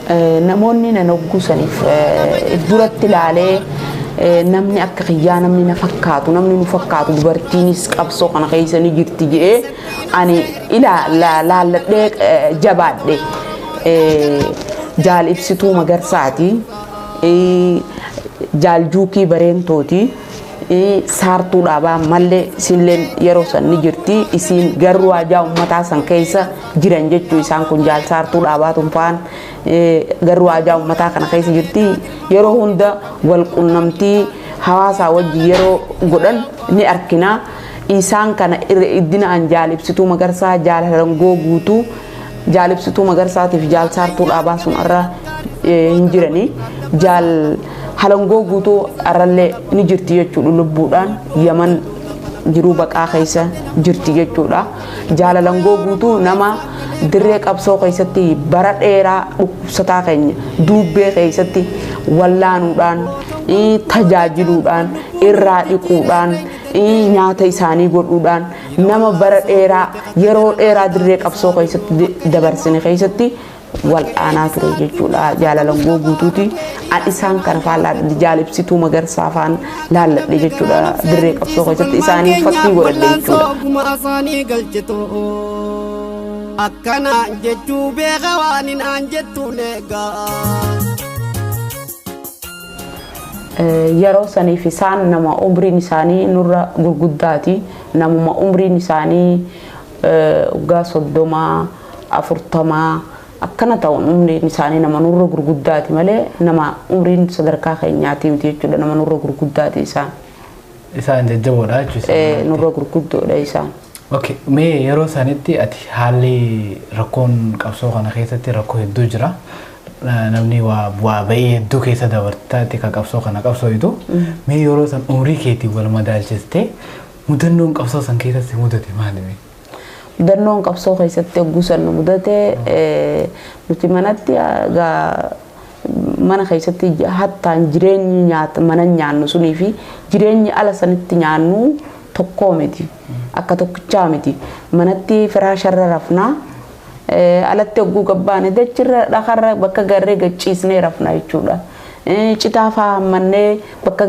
Namoonni na hoggusaniif duratti ilaalee namni akka kiyyaa, namni na fakkaatu, namni nu fakkaatu, dubartiinis qabsoo kana keessa ni jirti jedhee ani laalladhee jabaadhe. Jaal Ibsituu Magarsaati. Jaal Juukii Bareentooti. Saartuu Dhaabaa mallee isinleen yeroo san ni jirti. Isiin garuu waajaa uummataa san keessa jiran jechuu. Isaan kun jaal Saartuu Dhaabaa tunfaan garuu waajaa uummataa kana keessa jirti. Yeroo hunda wal qunnamtii hawaasaa wajji yeroo godhan ni arkina. Isaan kana iddina an jaal Ibsituu Magarsaa, jaal Harangoo Guutuu, jaal Ibsituu Magarsaatiif jaal Saartuu Dhaabaa sun irra hin jirani. Jaal Halangoo Guutuu arrallee ni jirti jechuudha, lubbuudhaan Yaman jiruu baqaa keessa jirti jechuudha. Jaal Halangoo Guutuu nama dirree qabsoo keessatti bara dheeraa dhukkubsataa keenya duubbee keessatti wallaanuudhaan, tajaajiluudhaan, irraa dhiquudhaan, nyaata isaanii godhuudhaan nama bara dheeraa, yeroo dheeraa dirree qabsoo keessatti dabarsine keessatti wal'aanaa ture jechuudha. Jaal Halangoo Guutuuti. An isaan kana faan laalladhe, jaal Ibsituu Magarsaa faan laalladhe jechuudha. Dirree qabsoo keessatti isaanii fakkii godhadhe jechuudha. Oguma asaanii galchitu akkana jechuu beeka waan hin aan jettuun eegaa. Yeroo saniif isaan nama umriin isaanii nurra gurguddaati. Namuma umriin isaanii waggaa 30, 40 akkana ta'uun umriin isaanii nama nurra gurguddaati malee nama umriin sadarkaa keenyaati miti jechuudha. Nama nurra gurguddaati isaan. Isaan jajjaboodha jechuudha. Nurra gurguddoodha isaan. Okay, mee yeroo sanitti ati haalli rakkoon qabsoo kana keessatti rakkoo hedduu jira. Namni waa bu'aa ba'ii hedduu keessa dabartaatti kan qabsoo kana qabsooyitu. Mee yeroo san umrii keetiin wal madaalchistee mudannoon qabsoo san keessatti mudate maali? Mudannoon qabsoo keessatti hogguu san nu mudate, nuti manatti mana keessatti hattaan jireenyi nyaata mana nyaannu sunii fi jireenyi ala sanitti nyaannu tokkoo miti. Akka tokkichaa miti. Manatti firaasharra rafnaa. Alatti hogguu gabbaane dachirra dhakarra bakka garree gachiisnee rafna jechuudha. Citaa fa'aa hammannee bakka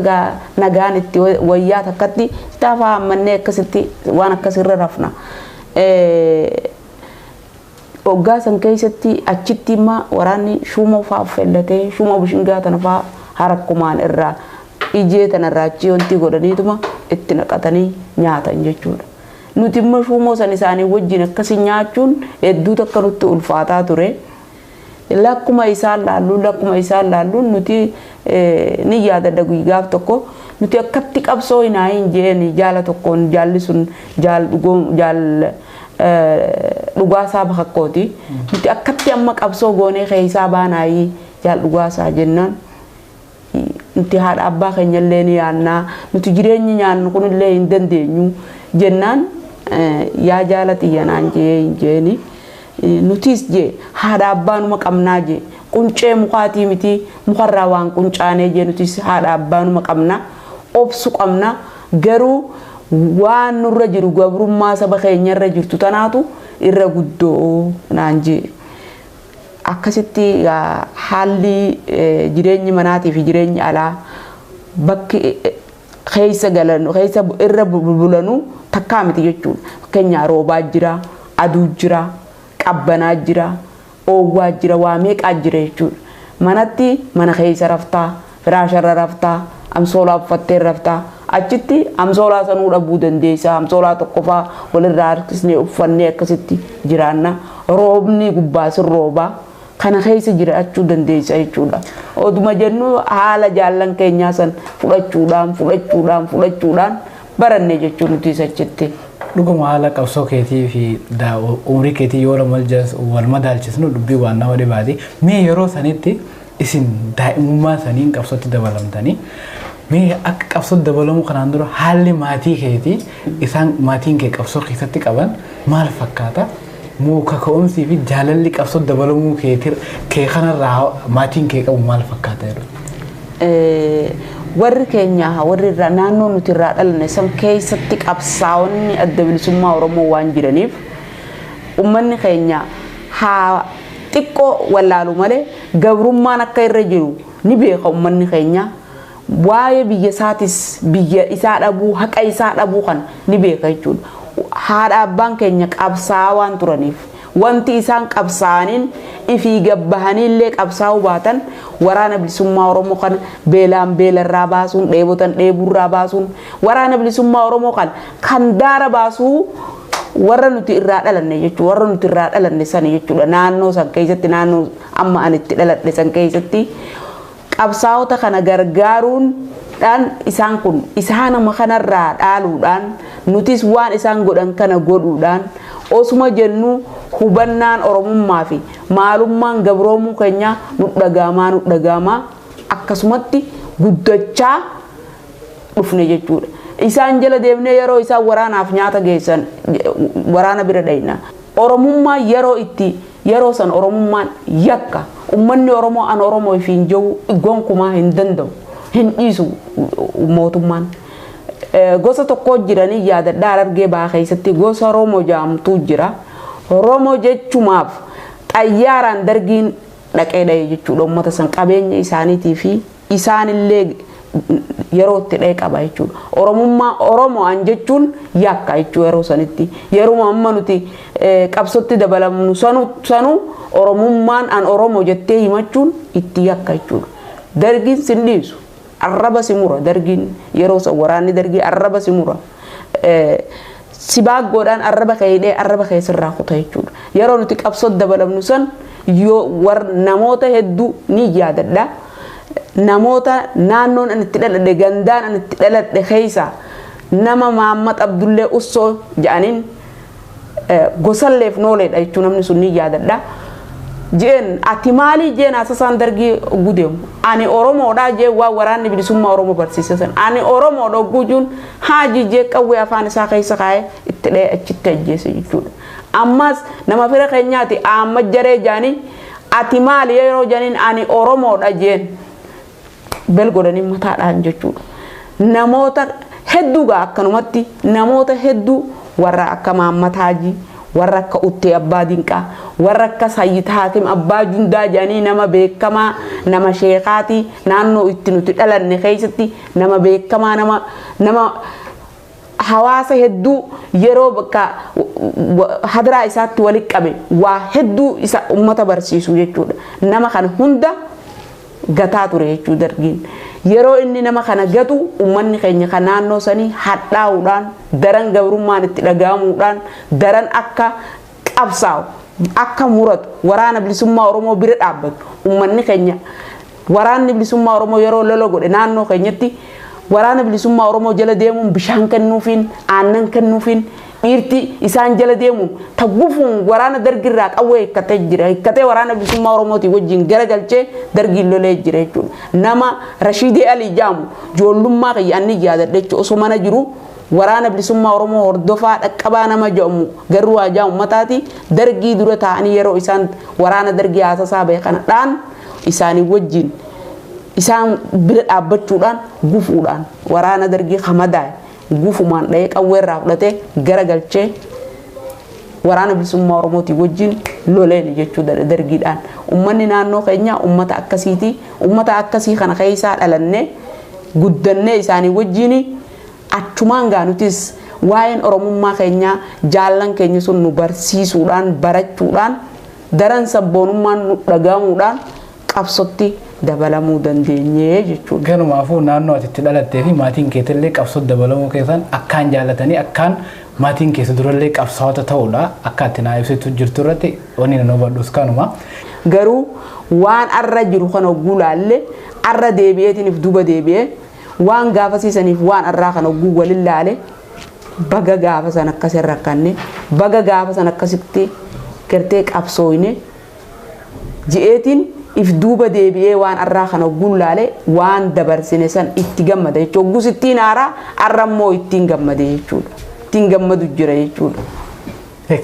nagaan itti wayyaa takkatti citaa fa'aa hammannee akkasitti waan akkasirra rafna. Hoggaa san keessatti achitti imma waraanni shuumoo fa'aa uffallatee shuumoo bishingaa tana fa'aa harakkumaan irraa ijee tanarraa achi wanti godhaniituma itti naqatanii nyaatan jechuudha. Nuti immoo shuumoo san isaanii wajjin akkasi nyaachuun hedduu takka nutti ulfaataa ture. Lakkuma isaan laallu nuti ni yaadadha, gaaf tokko nuti akkatti qabsoo hinaa hin jeen jaala tokkoon, jaalli sun jaal dhugoo, jaal Dhugaasaa Bakakkooti. Nuti akkatti amma qabsoo goonee keessaa baanaayii, jaal Dhugaasaa jennaan, nuti haadha abbaa keenya illee ni yaannaa, nuti jireenyi nyaannu kunillee hin dandeenyu jennaan, yaa jaala xiyyanaan jee hin jeeni. Nutis jee haadha abbaanuma qabnaa jee, quncee mukaatii miti, mukarraa waan quncaanee jee, nutis haadha abbaanuma qabna, obsu qabna, garuu waan nurra jiru gabrummaa saba keenyarra jirtu tanaatu irra guddoo naan jee. Akkasitti haalli jireenyi manaatii fi jireenyi alaa bakki keessa galan keessa irra bulanu takkaa miti jechuudha. Fakkeenyaa roobaa jira, aduu jira, qabbanaa jira, oowwaa jira, waa meeqaa jira jechuudha. Manatti mana keessa raftaa, firaasharra raftaa, amsoolaa uffattee raftaa. Achitti amsoolaa sanuu dhabuu dandeessa. Amsoolaa tokko faa walirraa harkisnee uffannee akkasitti jiraanna. Roobni gubbaa sin roobaa. Kana keessa jiraachuu dandeessa jechuudha. Oduma jennu haala jaallan keenyaa san fudhachuudhaan, fudhachuudhaan, fudhachuudhaan baranne jechuun nuti achitti. Dhuguma haala qabsoo keetii fi umrii keetii yoo wal madaalchisnu dubbii waan nama dhibaati. Mee yeroo sanitti isin daa'imummaa saniin qabsootti dabalamtanii, mee akka qabsootti dabalamuu kanaan dura haalli maatii keetii, isaan maatiin kee qabsoo keessatti qaban maal fakkaata? Moo kaka'umsii fi jaalalli qabsootti dabalamuu keetii kee kanarraa maatiin kee qabu maal fakkaata yeroo? Warri keenya, warri irraa naannoo nuti irraa dhalanne san keessatti qabsaa'onni Adda Bilisummaa Oromoo waan jiraniif, ummanni keenya haa xiqqoo wallaalu malee Gabrummaan akka irra jiru ni beeka uummanni keenya. Waa'ee biyya isaatis biyya isaa dhabuu haqa isaa dhabuu kana ni beeka jechuudha. Haadha abbaan keenya qabsaa'aa waan turaniif wanti isaan qabsaa'aniin ifii gabbahaniillee qabsaa'uu baatan waraana bilisummaa Oromoo kana beelaan beelarraa baasuun dheebotan dheeburraa baasuun waraana bilisummaa Oromoo kana kan daara baasuu warra nuti irraa dhalanne jechuudha. Warra nuti irraa dhalanne sana jechuudha. Naannoo san keessatti naannoo amma ani itti dhaladhe san keessatti qabsaa'ota kana gargaaruudhaan isaan kun isaanuma kanarraa dhaaluudhaan nutis waan isaan godhan kana godhuudhaan osuma jennu hubannaan Oromummaa fi maalummaan gabroomuu keenya nu dhagaamaa akkasumatti guddachaa dhufne jechuudha. Isaan jala deemnee yeroo isaan waraanaaf nyaata geessan waraana bira dhayna. Oromummaa yeroo itti yeroo san Oromummaan yakka uummanni Oromoo an Oromoo ifiin jiru gonkumaa hin danda'u hin dhiisu mootummaan. Gosa tokko jiranii yaadadhaa Harargee Bahaa keessatti gosa Oromoo jedhamtu jira. Oromoo jechumaaf xayyaaraan dargiin dhaqee dha'e jechuudha uummata san qabeenya isaaniitii fi isaanillee yeroo itti dha'e qaba jechuudha. Oromummaa Oromoo an jechuun yakka jechuudha yeroo sanitti. Yeruma amma nuti qabsootti dabalamnu sanuu Oromummaan an Oromoo jettee himachuun itti yakka jechuudha. Dargiin sin dhiisu. Arraba si mura dargiin yeroo san waraanni dargii arraba si mura. Si baaggoodhaan arraba kee hidhee arraba kee sirraa kuta jechuudha. Yeroo nuti qabsootti dabalamnu san yoo namoota hedduu ni yaadadha. Namoota naannoon ani itti dhaladhe gandaan ani itti dhaladhe keessa nama Mahammad Abdullee Ussoo jedhaniin gosalleef nooleedha jechuun namni sun ni yaadadha. Jeen ati maalii jeen asasaan dargii gudeemu ani Oromoodha jeen waa waraanni bilisummaa Oromoo barsiise san ani Oromoodha gujuun haaji jee qawwee afaan isaa keessa kaa'ee itti dha'ee achitti ajjeese jechuudha. Ammas nama fira keenyaati amma jaree jaanii ati maali yeroo jaaniin ani Oromoodha jeen bel godhanii mataadhaan jechuudha. Namoota hedduu gaa akkanumatti namoota hedduu warra akka Mahammad Haajii warra akka Uttee Abbaa Dinqaa warra akka Sayyid Haakim Abbaa Jundaa jedhanii nama beekamaa nama sheekaatii naannoo itti nuti dhalanne keessatti nama beekamaa nama hawaasa hedduu yeroo bakka hadiraa isaatti walitti qabe waa hedduu isa uummata barsiisu jechuudha. Nama kana hunda gataa ture jechuu dargiin. Yeroo inni nama kana gatu uummanni keenya kan naannoo sanii hadhaa'uudhaan daran gabrummaan itti dhaga'amuudhaan daran akka qabsaa'u akka muratu waraana bilisummaa Oromoo bira dhaabbatu uummanni keenya waraanni bilisummaa Oromoo yeroo lola godhe naannoo keenyatti waraana bilisummaa Oromoo jala deemuun bishaan kennuufiin aannan kennuufiin dhiirti isaan jala deemuun tagufuun waraana dargirraa qawwee hiikkatee jira. Hiikkatee waraana bilisummaa Oromootii wajjin garagalchee dargiin lolee jira jechuudha. Nama Rashiidee Alii jedhamu ijoollummaa kiyya anni yaadadha jechuudha. Osoo mana jiru waraana bilisummaa Oromoo hordofaa dhaqqabaa nama jedhamu garuu haajaa uummataati dargii dura taa'anii yeroo isaan waraana dargii haasasaa bahe kana dhaan isaanii wajjin isaan bira dhaabbachuudhaan gufuudhaan waraana dargii hamadaa'e gufumaan dha'ee qawweerraa fudhatee garagalchee waraana bilisummaa Oromootii wajjin loleen jechuudha dargiidhaan. Uummanni naannoo keenyaa uummata akkasiiti. Uummata akkasii kana keessaa dhalannee guddannee isaanii wajjin achumaan gaa nutis waa'een Oromummaa keenyaa jaallan keenya sun nu barsiisuudhaan barachuudhaan daran sabboonummaan nu dhagahamuudhaan qabsootti dabalamuu dandeenye jechuudha. Ganumaafuu naannoo ati itti dhalattee fi maatiin keetillee qabsootti dabalamuu keessan akkaan jaallatanii akkaan maatiin keessa durallee qabsaa'ota ta'uudha akka ati naa ibsitu jirtu irratti wanni nan hubadhus kanuma. Garuu waan arra jiru kana hogguu laalle arra deebi'eetiniif duuba deebi'ee waan gaafasiisaniif waan arraa kana hogguu walin laale baga gaafa san akkas rakkanne baga gaafa san akkasitti gartee qabsooyne ji'eetiin if duuba deebi'ee waan arraa kana hogguu laale waan dabarsine san itti gammada jechuudha. Hogguus ittiin haaraa arra immoo ittiin gammade jechuudha. Ittiin gammadu jira jechuudha.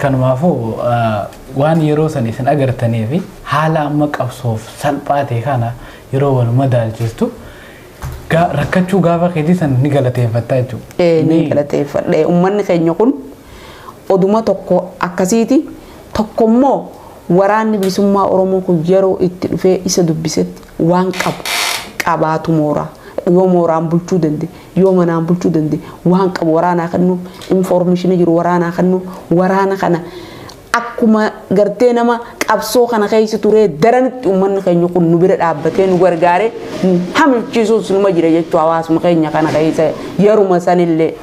Kanumaafuu waan yeroo san isin agartanii fi haala amma qabsoof salphaa ta'e kana yeroo wal madaalchistu rakkachuu gaafa keetii san ni galateeffatta jechuudha. Ni galateeffadha. Uummanni keenya kun oduma tokko akkasiiti tokkommoo Waraanni bilisummaa Oromoo kun yeroo itti dhufee isa dubbisetti waan qabu qabaatu mooraa. Yoo mooraan bulchuu danda'e, yoo manaan bulchuu danda'e, waan qabu waraanaa kennuuf, infoormeeshinii jiru waraanaa kennuuf, waraana kana akkuma gartee nama qabsoo kana keessa turee daranitti uummanni keenya kun nu bira dhaabbatee nu gargaaree nu hamilchiisuus numa jira jechuu hawaasuma keenya kana keessa yeruma sanillee.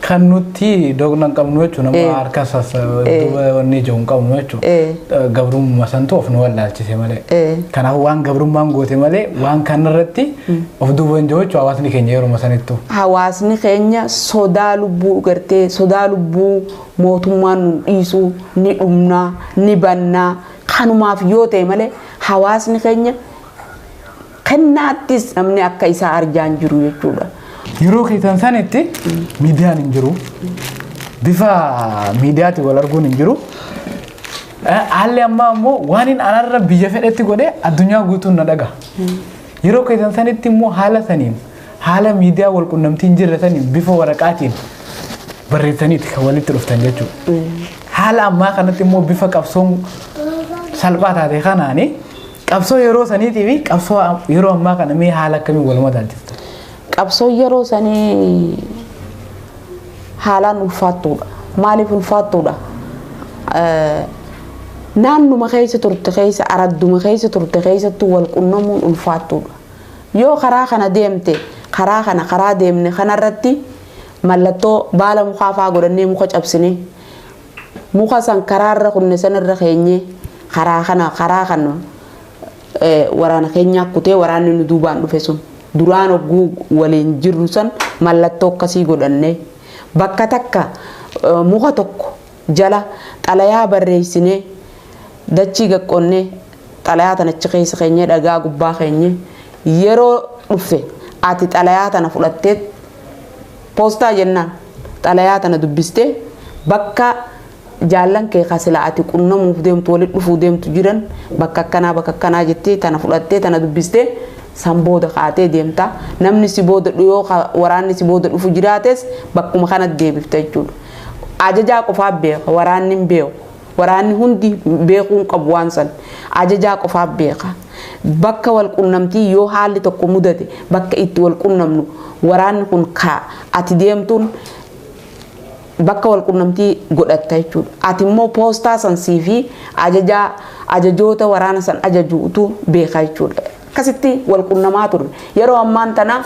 Kan nuti doqna hin qabnu jechuun nama harka duuba wanni ijoo hin qabnu jechuudha. Gabrummaa santu of nu wallaalchise malee. Kanaaf waan gabrummaan goote malee waan kanarratti of duuba hin jiru jechuudha hawaasni keenya yeruma sanittu. Hawaasni keenya sodaa lubbuu gartee sodaa lubbuu mootummaan nu dhiisuu ni dhumnaa ni bannaa kanumaaf yoo ta'e malee hawaasni keenya kennaattis namni akka isaa arjaan jiru jechuudha. Yeroo keessan sanitti miidiyaan hin jiru. Bifa miidiyaatiin wal arguun hin jiru. Haalli ammaa immoo waan hin anarra biyya fedhetti godhee addunyaa guutuun na dhaga. Yeroo keessan sanitti immoo haala saniin haala miidiyaa wal qunnamtii hin jirre saniin bifa waraqaatiin barreessaniiti kan walitti dhuftan jechuudha. Haala ammaa kanatti immoo bifa qabsoon salphaa taate kanaani qabsoo yeroo saniitii fi qabsoo yeroo ammaa kana mee haala akkamiin wal madaalchifta? Qabsoon yeroo sanii haalaan ulfaattuudha. Maaliif ulfaattuudha? Naannuma keessa turte keessa aradduma keessa turte keessattuu wal qunnamuun ulfaattuudha. Yoo karaa kana deemte karaa kana karaa deemne kanarratti mallattoo baala mukaa fa'aa godhannee muka cabsine muka san karaarra kunne sanirra keenye karaa kana waraana keenyaa kutee waraanni nu duubaan dhufe sun. Duraan hogguu waliin jirru san mallattoo akkasii godhannee bakka takka muka tokko jala xalayaa barreessinee dachii gaqqonnee xalayaa tana achi keessa keenyee dhagaa gubbaa keenyee yeroo dhufe ati xalayaa tana fudhattee poostaa jennaan xalayaa tana dubbistee bakka jaallan kee kasila ati qunnamuuf deemtu walitti dhufuu deemtu jiran bakka akkanaa jettee tana fudhattee tana dubbistee san booda kaatee deemta namni si booda dhiyoo waraanni si booda dhufu jiraates bakkuma kanatti deebifta jechuudha. Ajajaa qofaaf beeka waraanni hin beeku waraanni hundi beekuu hin qabu waan san ajajaa qofaaf beeka. Bakka wal qunnamtii yoo haalli tokko mudate bakka itti wal qunnamnu waraanni kun ka ati deemtuun bakka wal qunnamtii godhatta jechuudha. Ati immoo poostaa san sii fi ajajoota waraana san ajajuutu beeka jechuudha. Akkasitti wal qunnamaa turre. Yeroo ammaan tana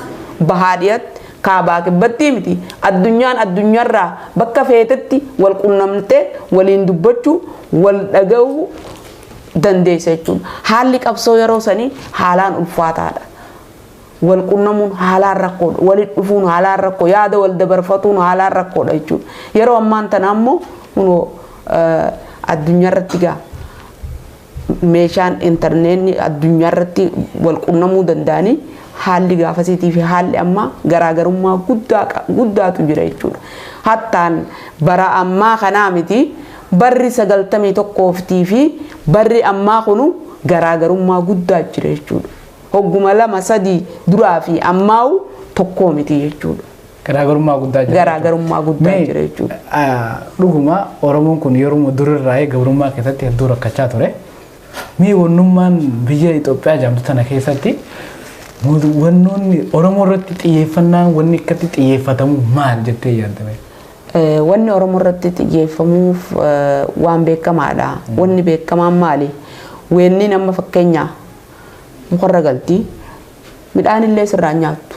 bahaa dhiyaatti kaabaa kibbatti miti addunyaan addunyaarraa bakka feetetti wal qunnamtee waliin dubbachuu wal dhaga'uu dandeessa jechuudha. Haalli qabsoo yeroo sanii haalaan ulfaataadha. Wal qunnamuun haalaan rakkoodha. Walitti dhufuun haalaan rakkoo yaada wal dabarfatuun haalaan rakkoodha jechuudha. Yeroo ammaan tana ammoo kunoo addunyaarratti gaa meeshaan intarneetni addunyaarratti wal qunnamuu danda'anii haalli gaafasiitii fi haalli ammaa garaagarummaa guddaatu jira jechuudha. Hattaan bara ammaa kanaa miti barri 91 fi barri ammaa kunu garaagarummaa guddaa jira jechuudha. Hogguma 2 3 duraa fi ammaa'u tokkoo miti jechuudha. Garaagarummaa guddaa jira. Garaagarummaa guddaa jira jechuudha. Dhuguma Oromoon kun yeroo durirraa gabrummaa keessatti hedduu rakkachaa ture. Mee wannummaan biyya Itoophiyaa jedhamtu tana keessatti wannoonni Oromoo irratti xiyyeeffannaan wanni akkatti xiyyeeffatamu maal jettee yaadda? Wanni Oromoo irratti xiyyeeffamuuf waan beekamaadha. Wanni beekamaan maali? Weenni nama fakkeenyaa mukarra galti midhaan illee sirraa nyaattu.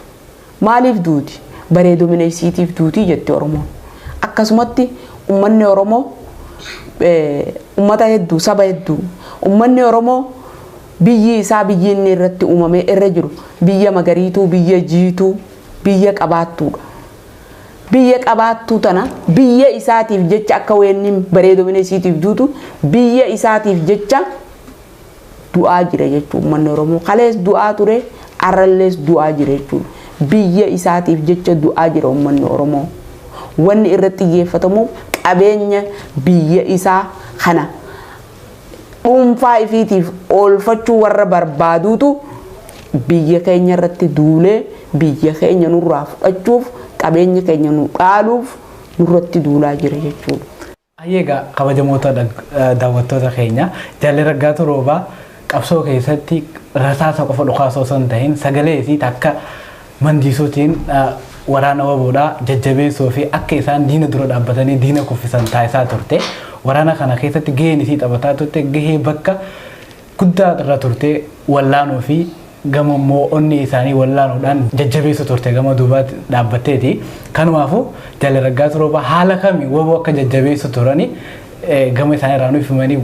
Maaliif duuti? Bareedumina isiitiif duuti jetti Oromoon. Akkasumatti uummanni Oromoo uummata hedduu saba hedduu uummanni Oromoo biyyi isaa biyyi inni irratti uumamee irra jiru biyya magariituu biyya jiituu biyya qabaattuudha. Biyya qabaattuu tana biyya isaatiif jecha akka weenni bareedumina isiitiif duutu biyya isaatiif jecha du'aa jira jechuudha uummanni Oromoo. Kalees du'aa ture arrallees du'aa jira jechuudha. Biyya isaatiif jecha du'aa jira uummanni Oromoo. Wanni irratti xiyyeeffatamuuf qabeenya biyya isaa kana dhuunfaa ifiitiif oolfachuu warra barbaaduutu biyya keenya irratti duulee biyya keenya nurraa fudhachuuf qabeenya keenya nu dhaaluuf nurratti duulaa jira jechuudha. Egaa kabajamoota daawwattoota keenya, Jaalli Raggaatu Roobaa qabsoo keessatti rasaasa qofa dhukaasoo osoo hin ta'in sagalee isii takka mandiisuutiin waraana waboodhaa jajjabeessuu fi akka isaan diina dura dhaabbatanii diina kuffisan taasisaa turte. Waraana kana keessatti gaheen isii taphataa turte gahee bakka guddaa irra turte, wallaanuu fi gama immoo onni isaanii wallaanuudhaan jajjabeessu turte gama duubaatti dhaabbatteeti. Kanumaafuu Jaalli Raggaatu Roobaa haala kamii waboo akka jajjabeessu turani gama isaanii irraa nuuf himanii,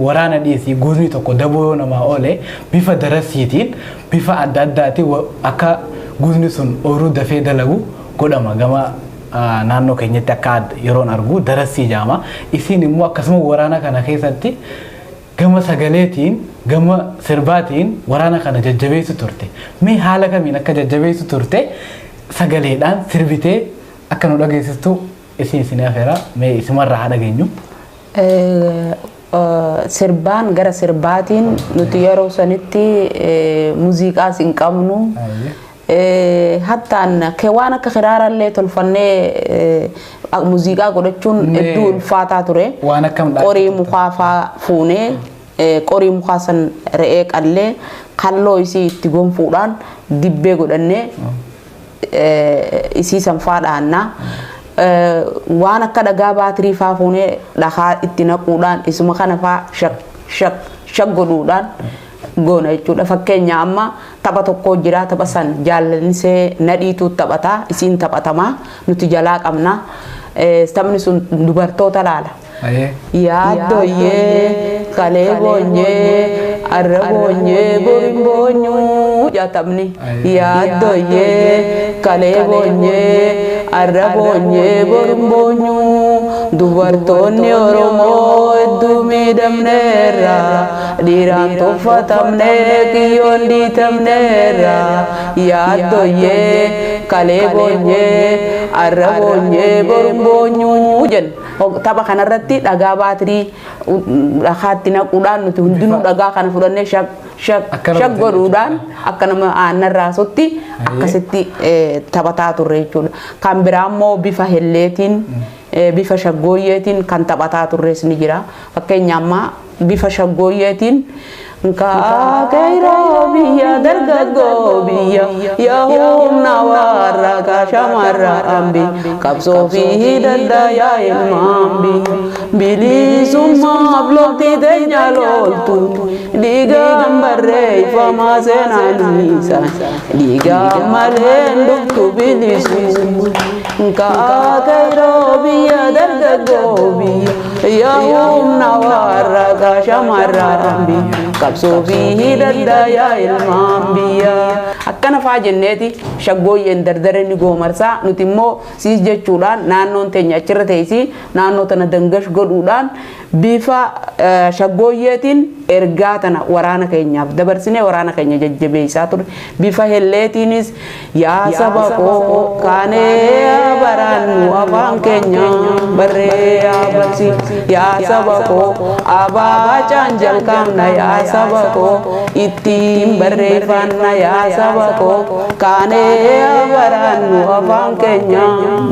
waraana dhiisii gootni tokko daboo yoo namaa oole bifa darasiitiin, bifa adda addaatiin akka gootni sun ooyiruu dafee dalagu godhama. Gama naannoo keenyatti akka yeroon argu darasii jaama. Isiin immoo akkasuma waraana kana keessatti gama sagaleetiin, gama sirbaatiin waraana kana jajjabeessu turte. Mee haala kamiin akka jajjabeessu turte sagaleedhaan sirbitee akka nu dhageessistu isin afeera, mee isimarraa haa dhageenyu. Sirbaan, gara sirbaatiin nuti yeroo sanitti muuziqaas hin qabnu. Hattaan waan akka kiraarallee tolfannee muuziqaa godhachuun hedduu ulfaataa ture. Waan akkam? Qorii mukaa faa fuunee, qorii mukaa san re'ee qallee kalloo isii itti gonfuudhaan dibbee godhannee isii san faa dhaannaa. Waan akka dhagaa baatirii faa fuunee dhagaa itti naquudhaan isuma kana faa shak shak shak godhuudhaan goona jechuudha. Fakkeenya amma tapha tokko jira, tapha san jaallanisee nadhiitu taphataa, isiin taphatamaa, nuti jalaa qabna. Taphni sun dubartoota laala. Yaaddoyyee kalee boonyee arra boonyee borin boonyuu jaatamni. Yaaddoyyee kalee boonyee arra boonyee borin boonyuu, dubartoonni Oromoo hedduu miidhamneerra, dhiiraan tuffatamnee kiyyoon dhiitamneerra. Yaaddoyyee kalee boonyee arra boonyee borin boonyuu jenna. Tapha kanarratti dhagaa baatirii dhagaatti naquudhaan nuti hundinuu dhagaa kana fudhannee shak shak shak godhuudhaan akka nama aannan raasutti akkasitti taphataa turre jechuudha. Kan biraa immoo bifa helleetiin, bifa shaggooyyeetiin kan taphataa turres ni jira. Fakkeenya ammaa bifa shaggooyyeetiin: Kaakayroo biyya, dargaggoo biyya, yaa humna warra ka shamarra ambi, qabsoo fi hidhadha yaa ilmaan biyya, bilisummaaf lolti teenya loltu, dhiigaan barreeffamaa seenaan isaa, dhiigaan maleen dhuftu bilisummaa. Kaakayroo biyya, dargaggoo biyya, yaa humna warra ka shamarra ambi, qabsoo fi hidhadha yaa ilmaan biyya. Akkana faa jenneeti shaggooyyeen dardare ni goomarsaa, nuti immoo siis jechuudhaan naannoon teenya achirra teessii naannoo tana dangash godhuudhaan bifa shaggooyyeetiin ergaa tana waraana keenyaaf dabarsinee waraana keenya jajjabeessaa ture. Bifa helleetiinis: Yaa saba koo kaanee barannu afaan keenya barree barsiif, yaa saba koo abaacaan jalqabna, yaa saba koo ittiin barreeffanna, yaa saba koo kaanee barannu afaan keenya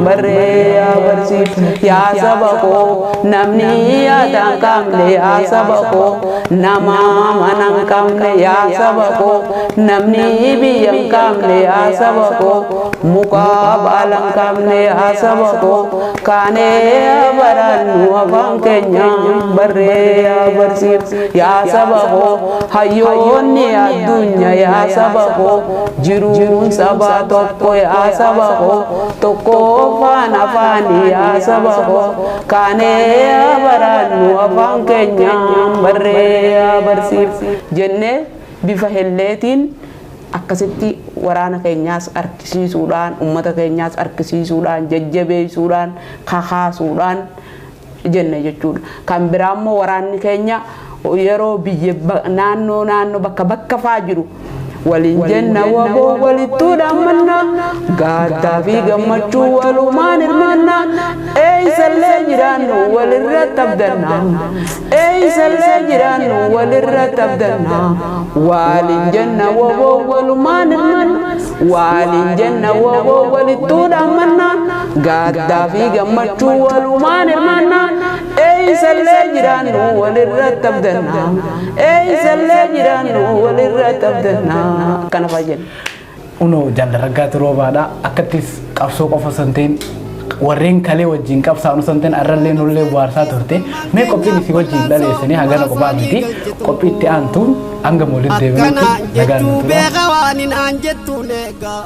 barree barsiif, yaa saba koo namni yaada hin qabne, yaa saba koo nama mana hin qabne, yaa saba koo namni biyya hin qabne, yaa saba koo muka baala hin qabne, yaa saba koo kaanee barannu afaan keenya barree barsiif, yaa saba koo hayyoonni addunyaa, yaa saba koo jiruun saba tokko, yaa saba koo tokko afaan afaani, yaa saba koo kaanee barannu afaan keenya barree barsiif jennee bifa helleetiin akkasitti waraana keenyaas harkisiisuudhaan, uummata keenyaas harkisiisuudhaan, jajjabeessuudhaan, kakaasuudhaan jenne jechuudha. Kan biraa immoo waraanni keenya yeroo biyya naannoo naannoo bakka bakka faa jiru Waliin jenna waboo walittuu dhaammanna, gaaddaa fi gammachuu walumaan hirmaanna. Eeysallee jiraannu walirratti abdanna, eeysallee jiraannu walirratti abdanna. Waliin jenna waboo walumaan hirmaanna, waliin jenna waboo walittuu dhaammanna, gaaddaa fi gammachuu walumaan hirmaanna. Eeysallee jiraannu walirratti abdanna, eeysallee jiraannu walirratti abdanna. Akkana fa'a jenna. Unoo jaallarraggaatu roobaadha. Akkattis qabsoo qofa osoo hin ta'in warreen kalee wajjin qabsaa'an osoo hin ta'in arrallee nullee bohaarsaa turte. Mee qophiin isii wajjin dhaleessanii hagana qophaa miti. Qophii itti aantuun hanga walitti deebinutti Akkanaan nagaan jechuu nu tura. beeka waan hin aan jettuun eegaa.